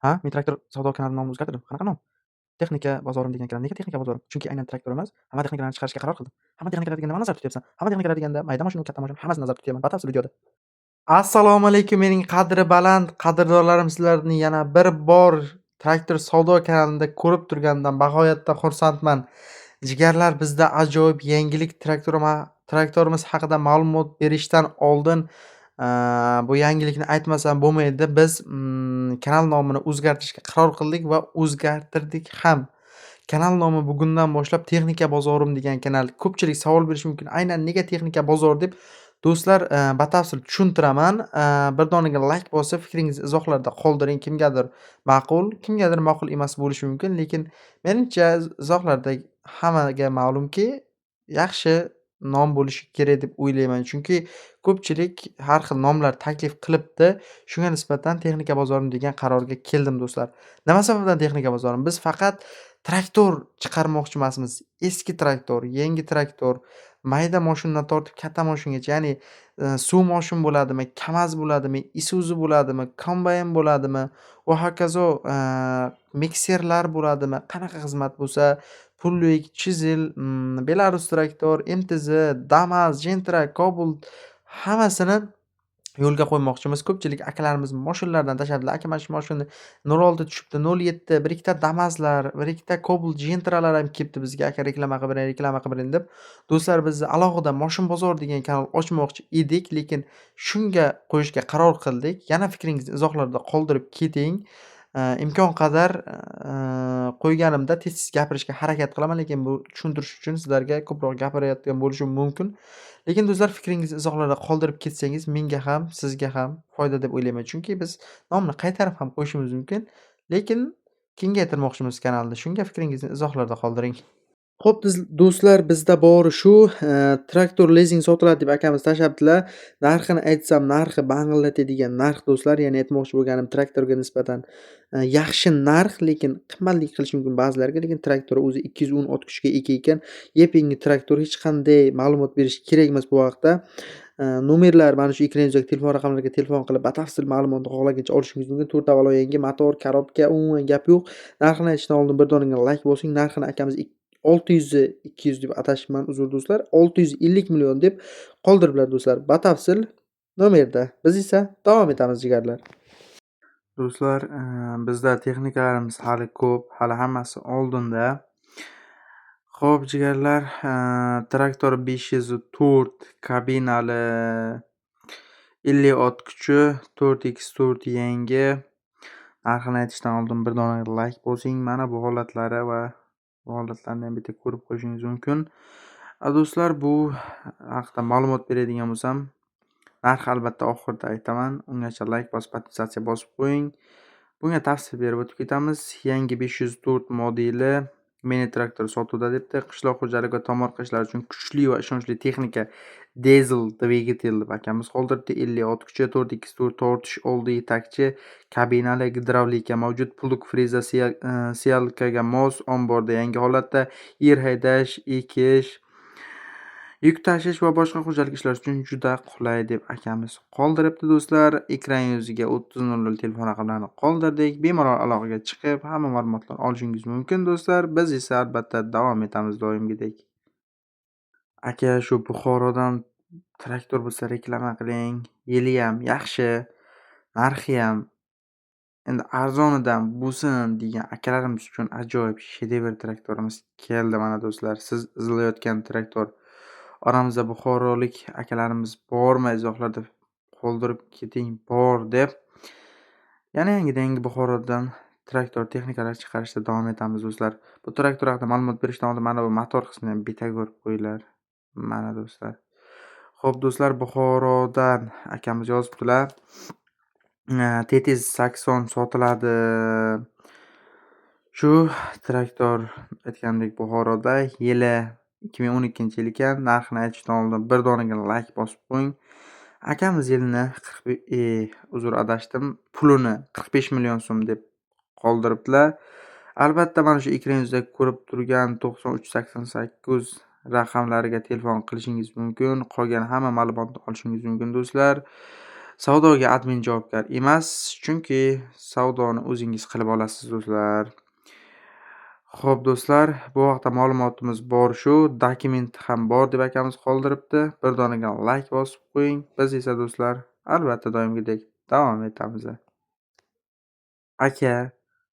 Ha, men traktor savdo kanalini nomini o'zgartirdim. Qanaqa nom? Texnika bozorim degan kanal. Nega texnika bozorim? Chunki aynan traktor emas, hamma texnikalarni chiqarishga qaror qildim. Hamma texnikalar deganda nimani nazarda tutyapsan? Hamma texnikalar deganda mayda mashina, katta mashina hammasini nazarda tutyapman. Batafsil videoda. Assalomu alaykum mening qadri baland qadrdonlarim, sizlarni yana bir bor traktor savdo kanalida ko'rib turganimdan bag'oyatda xursandman. Jigarlar, bizda ajoyib yangilik traktorimiz haqida ma'lumot berishdan oldin bu yangilikni aytmasam bo'lmaydi. Biz kanal nomini o'zgartirishga qaror qildik va o'zgartirdik ham. Kanal nomi bugundan boshlab Texnika bozorim degan kanal. Ko'pchilik savol berishi mumkin, aynan nega Texnika bozor deb. Do'stlar, batafsil tushuntiraman. Bir donaga like bosib, fikringizni izohlarda qoldiring. Kimgadir ma'qul, kimgadir ma'qul emas bo'lishi mumkin, lekin menimcha izohlarda hammaga ma'lumki, yaxshi nom bo'lishi kerak deb o'ylayman. Chunki ko'pchilik har xil nomlar taklif qilibdi. Shunga nisbatan Texnika bozorim degan qarorga keldim do'stlar. Nima sababdan Texnika bozorim? Biz faqat traktor chiqarmoqchi emasmiz. Eski traktor, yangi traktor, mayda mashinadan tortib katta mashinagacha, ya'ni suv moshin bo'ladimi, Kamaz bo'ladimi, Isuzu bo'ladimi, kombayn bo'ladimi va hokazo, mikserlar bo'ladimi, qanaqa xizmat bo'lsa, pullik, Chizel, Belarus traktor, MTZ, Damas, Gentra, Cobalt hammasini yo'lga qo'ymoqchimiz. Ko'pchilik akalarimiz moshinlardan tashlabdilar. Aka, mana shu moshinani 06 tushibdi, 07, bir ikkita Damazlar, bir ikkita Cobalt Gentralar ham kelibdi bizga. Aka, reklama qilib bering, reklama qilib bering deb. Do'stlar, biz alohida Moshin bozor degan kanal ochmoqchi edik, lekin shunga qo'yishga qaror qildik. Yana fikringizni izohlarda qoldirib keting. Imkon qadar qo'yganimda tez-tez gapirishga harakat qilaman, lekin bu tushuntirish uchun sizlarga ko'proq gapirayotgan bo'lishim mumkin. Lekin do'stlar, fikringizni izohlarda qoldirib ketsangiz, menga ham, sizga ham foyda deb o'ylayman. Chunki biz nomni qaytarib ham qo'yishimiz mumkin, lekin kengaytirmoqchimiz kanalni. Shunga fikringizni izohlarda qoldiring. Xo'p, do'stlar, bizda bori shu, traktor lizing sotiladi deb akamiz tashlabdilar. Narxini aytsam, narxi bang'illatadigan narx do'stlar. Ya'ni aytmoqchi bo'lganim, traktorga nisbatan yaxshi narx, lekin qimmatlik qilishi mumkin ba'zilarga, lekin traktor o'zi 210 ot kuchiga ega ekan. Yep-yangi traktor, hech qanday ma'lumot berish kerak emas bu haqda. Nomerlar mana shu ekran yuzidagi telefon raqamlariga telefon qilib batafsil ma'lumotni xohlagancha olishingiz mumkin. 4 avalo yangi motor, korobka, umuman gap yo'q. Narxini aytishdan oldin bir donagina like bosing. Narxini akamiz 600 200 deb adashibman, uzr do'stlar. 650 million deb qoldiriblar do'stlar. Batafsil nomerda. Biz esa davom etamiz jigarlar. Do'stlar, bizda texnikalarimiz hali ko'p, hali hammasi oldinda. Xo'p, jigarlar, traktor 504 kabinali 50 ot kuchi, 4x4 yangi. Narxini aytishdan oldin bir dona like bosing. Mana bu holatlari va bu holatlarni ham bitta ko'rib qo'yishingiz mumkin. Do'stlar, bu haqida ma'lumot beradigan bo'lsam, narxi albatta oxirida aytaman. Ungacha like bosib, podpisatsiya bosib qo'ying. Bunga tavsiya berib o'tib ketamiz. Yangi 504 modeli mini traktor sotuvda debdi. Qishloq xo'jaligi va tomorqa ishlari uchun kuchli va ishonchli texnika, dizel dvigatel deb akamiz qoldiribdi. 50 ot kuchi, 4x4 tortish oldi yetakchi, kabinali, gidravlika mavjud, plug, freza, seyalkaga mos, omborda yangi holatda, yer haydash, ekish, yuk tashish va boshqa xo'jalik ishlari uchun juda qulay deb akamiz qoldiribdi do'stlar. Ekran yuziga 30:00 telefon raqamlarini qoldirdik. Bemalol aloqaga chiqib, hamma ma'lumotlarni olishingiz mumkin do'stlar. Biz esa albatta davom etamiz doimgidek. Aka, shu Buxorodan traktor bo'lsa reklama qiling. Yili ham yaxshi, narxi ham endi arzonidan bo'lsin degan akalarimiz uchun ajoyib shedevr traktorimiz keldi mana do'stlar. Siz izlayotgan traktor. Oramizda buxorolik akalarimiz bormi, izohlarda qoldirib keting bor deb. Yana yangidan yangi Buxorodan traktor texnikalar chiqarishda davom etamiz do'stlar. Bu traktor haqida ma'lumot berishdan oldin mana bu motor qismini ham bitta ko'rib qo'yinglar. Mana do'stlar. Xo'p do'stlar, Buxorodan akamiz yozibdilar. TT 80 sotiladi. Shu traktor aytgandek Buxoroda, yili 2012-yil ekan. Narxini aytishdan oldin bir donagina like bosib qo'ying. Akamiz yilini uzr adashdim, pulini 45 million so'm deb qoldiribdilar. Albatta mana shu ekran yuzida ko'rib turgan 93 88 raqamlariga telefon qilishingiz mumkin. Qolgan hamma ma'lumotni olishingiz mumkin do'stlar. Savdoga admin javobgar emas, chunki savdoni o'zingiz qilib olasiz do'stlar. Xo'p do'stlar, bu haqda ma'lumotimiz bor shu, dokument ham bor deb akamiz qoldiribdi. Bir donagina like bosib qo'ying. Biz esa do'stlar albatta doimgidek davom etamiz. Aka,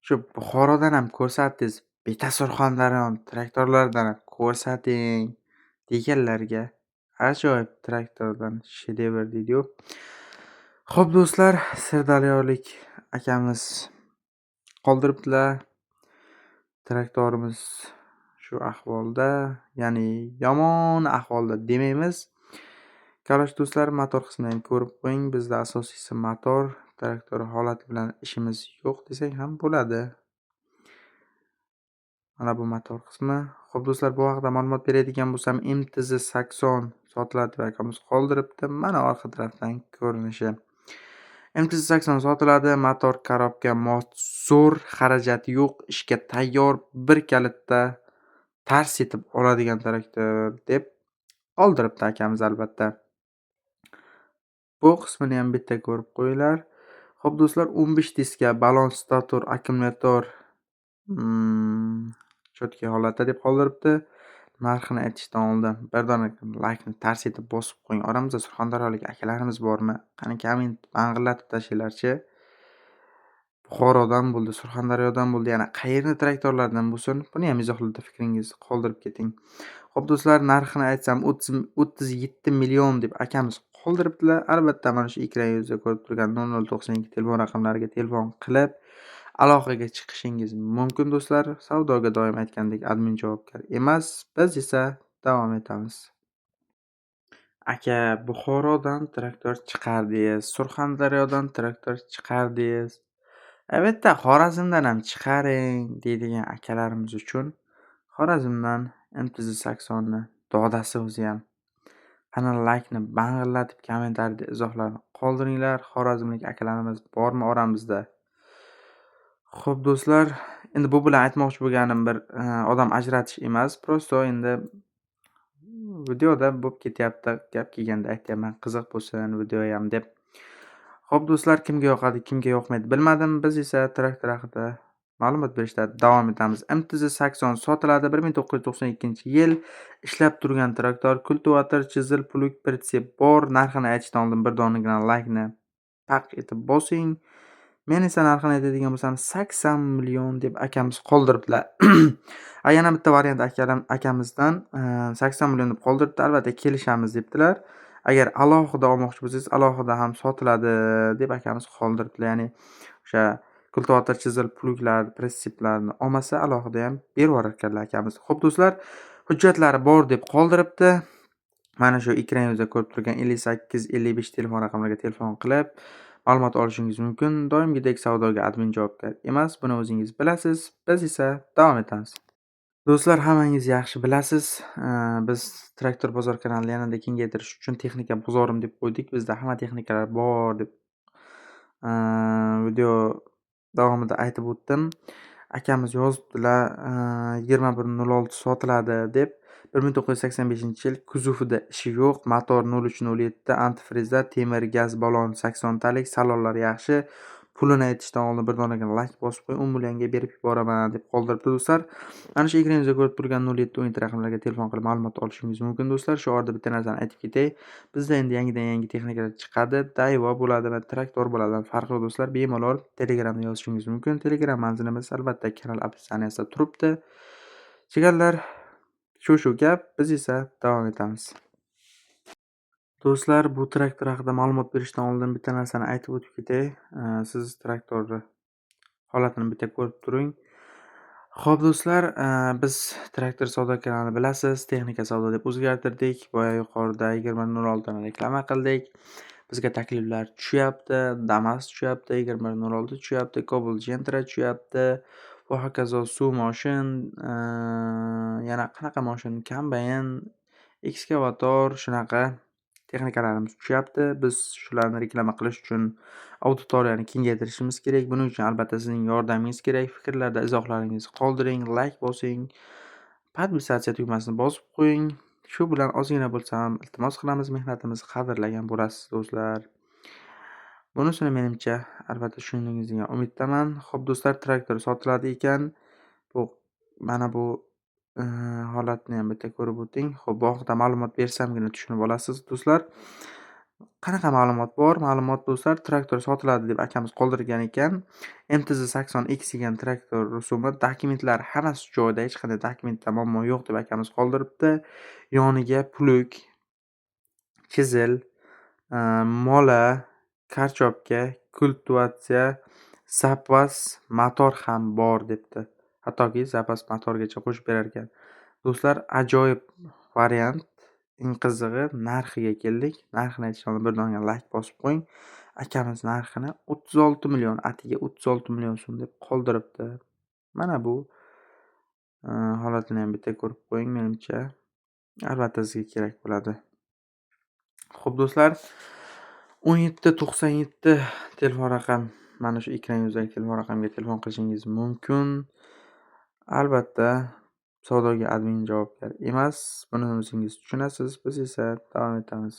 shu Buxorodan ham ko'rsatdingiz, Beta Surxondaryon traktorlaridan ham ko'rsating deganlarga ajoyib traktordan shedevr deydi-yu. Xo'p do'stlar, Sirdaryolik akamiz qoldiribdilar. Traktorimiz shu ahvolda, ya'ni yomon ahvolda demaymiz. Karoch do'stlar, motor qismini ham ko'rib qo'ying. Bizda asosiysi motor, traktor holati bilan ishimiz yo'q desak ham bo'ladi. Mana bu motor qismi. Xo'p do'stlar, bu haqida ma'lumot beradigan bo'lsam, MTZ 80 sotiladi deb akamiz qoldiribdi. Mana orqa tarafdan ko'rinishi. MTZ 80 sotiladi, motor korobka zo'r, xarajati yo'q, ishga tayyor, bir kalitda tars etib oladigan traktor deb qoldiribdi akamiz albatta. Bu qismini ham bitta ko'rib qo'yinglar. Xo'p do'stlar, 15 diska, balon, stator, akkumulyator chotki holatda deb qoldiribdi. Narxini aytishdan oldin bir dona laykni tars etib bosib qo'ying. Oramizda Surxondaryolik akalarimiz bormi? Qani komment bang'illatib tashlanglarchi. Buxorodan bo'ldi, Surxondaryodan bo'ldi, yana qayerni traktorlardan bo'lsin, buni ham izohlarda fikringizni qoldirib keting. Xo'p do'stlar, narxini aytsam 37 million deb akamiz qoldiribdilar. Albatta mana shu ekran yuzida ko'rib turgan 0092 telefon raqamlariga telefon qilib aloqaga chiqishingiz mumkin do'stlar. Savdoga doim aytgandek admin javobgar emas. Biz esa davom etamiz. Aka, Buxorodan traktor chiqardingiz, Surxondaryodan traktor chiqardingiz. Albatta Xorazmdan ham chiqaring deydigan akalarimiz uchun Xorazmdan MTZ 80 ni dodasi o'zi ham. Qani laykni bang'illatib kommentariyada izohlarni qoldiringlar. Xorazmlik akalarimiz bormi oramizda? Xo'p do'stlar, endi bu bilan aytmoqchi bo'lganim bir odam ajratish emas, prosto endi videoda bo'lib ketyapti, gap kelganda aytyapman, qiziq bo'lsin video ham deb. Xo'p do'stlar, kimga yoqadi, kimga yoqmaydi bilmadim. Biz esa traktor haqida ma'lumot berishda davom etamiz. MTZ 80 sotiladi, 1992-yil ishlab turgan traktor, kultivator, chizil, plug, pritsep bor. Narxini aytishdan oldin bir donagina laykni taq etib bosing. Men esa narxini aytadigan bo'lsam 80 million deb akamiz qoldiribdilar. Yana bitta variant akamizdan 80 million deb qoldiribdi. Albatta kelishamiz debdilar. Agar alohida olmoqchi bo'lsangiz, alohida ham sotiladi deb akamiz qoldiribdilar. Ya'ni o'sha kultivator, chizil, pluglar, pritseplarni olmasa alohida ham berib yuborar ekanlar akamiz. Xo'p do'stlar, hujjatlari bor deb qoldiribdi. Mana shu ekran yuzida ko'rib turgan 58 55 telefon raqamlariga telefon qilib ma'lumot olishingiz mumkin. Doimgidek savdoga admin javobgar emas, buni o'zingiz bilasiz. Biz esa davom etamiz. Do'stlar, hammangiz yaxshi bilasiz, biz Traktor bozor kanalini yanada kengaytirish uchun texnika bozorim deb qo'ydik. Bizda hamma texnikalar bor deb video davomida aytib o'tdim. Akamiz yozibdilar, 21.06 sotiladi deb. 1985-yil kuzovida ishi yo'q, motor 0307, antifrizda, temir, gaz balon 80 talik, salonlar yaxshi. Pulini aytishdan oldin bir donagina like bosib qo'ying, 10 millionga berib yuboraman deb qoldiribdi do'stlar. Mana shu ekraningizda ko'rib turgan 0717 raqamlarga telefon qilib ma'lumot olishingiz mumkin do'stlar. Shu orada bitta narsani aytib ketay. Bizda endi yangidan yangi texnikalar chiqadi, Daiwa bo'ladimi, traktor bo'ladimi, farqi yo'q do'stlar. Bemalol Telegramda yozishingiz mumkin. Telegram manzilimiz albatta kanal opsiyanasida turibdi. Jigarlar, shu gap, biz esa davom etamiz. Do'stlar, bu traktor haqida ma'lumot berishdan oldin bitta narsani aytib o'tib ketay. Siz traktorni holatini bitta ko'rib turing. Xo'p do'stlar, biz Traktor savdo kanalini bilasiz, texnika savdo deb o'zgartirdik. Boya yuqorida 20.06 ni reklama qildik. Bizga takliflar tushyapti, Damas tushyapti, 21.06 tushyapti, Cobalt Gentra tushyapti. Va hokazo suv moshin, yana qanaqa moshin, kombayn, ekskavator, shunaqa texnikalarimiz tushyapti. Biz shularni reklama qilish uchun auditoriyani kengaytirishimiz kerak. Buning uchun albatta sizning yordamingiz kerak. Fikrlarda izohlaringizni qoldiring, like bosing, podpisatsiya tugmasini bosib qo'ying. Shu bilan ozgina bo'lsa ham iltimos qilamiz, mehnatimizni qadrlagan bo'lasiz do'stlar. Bunisini menimcha albatta tushundingiz degan umiddaman. Xo'p do'stlar, traktor sotiladi ekan. Bu mana bu holatni ham bitta ko'rib o'ting. Xo'p, bu haqida ma'lumot bersamgina tushunib olasiz do'stlar. Qanaqa ma'lumot bor? Ma'lumot do'stlar, traktor sotiladi deb akamiz qoldirgan ekan. MTZ 80X degan traktor rusumi, dokumentlar hammasi joyida, hech qanday dokumentda muammo yo'q deb akamiz qoldiribdi. Yoniga plug, chizil, mola, karchopka, kultivatsiya, zapas motor ham bor debdi. Hattoki zapas motorgacha qo'shib berar ekan. Do'stlar, ajoyib variant. Eng qizig'i narxiga keldik. Narxini aytishdan oldin bir dona like bosib qo'ying. Akamiz narxini 36 million, atiga 36 million so'm deb qoldiribdi. Mana bu holatini ham bitta ko'rib qo'ying, menimcha albatta sizga kerak bo'ladi. Xo'p do'stlar, 1797 telefon raqam, mana shu ekran yuzidagi telefon raqamga telefon qilishingiz mumkin. Albatta savdoga admin javobgar emas. Buni o'zingiz tushunasiz. Biz esa davom etamiz.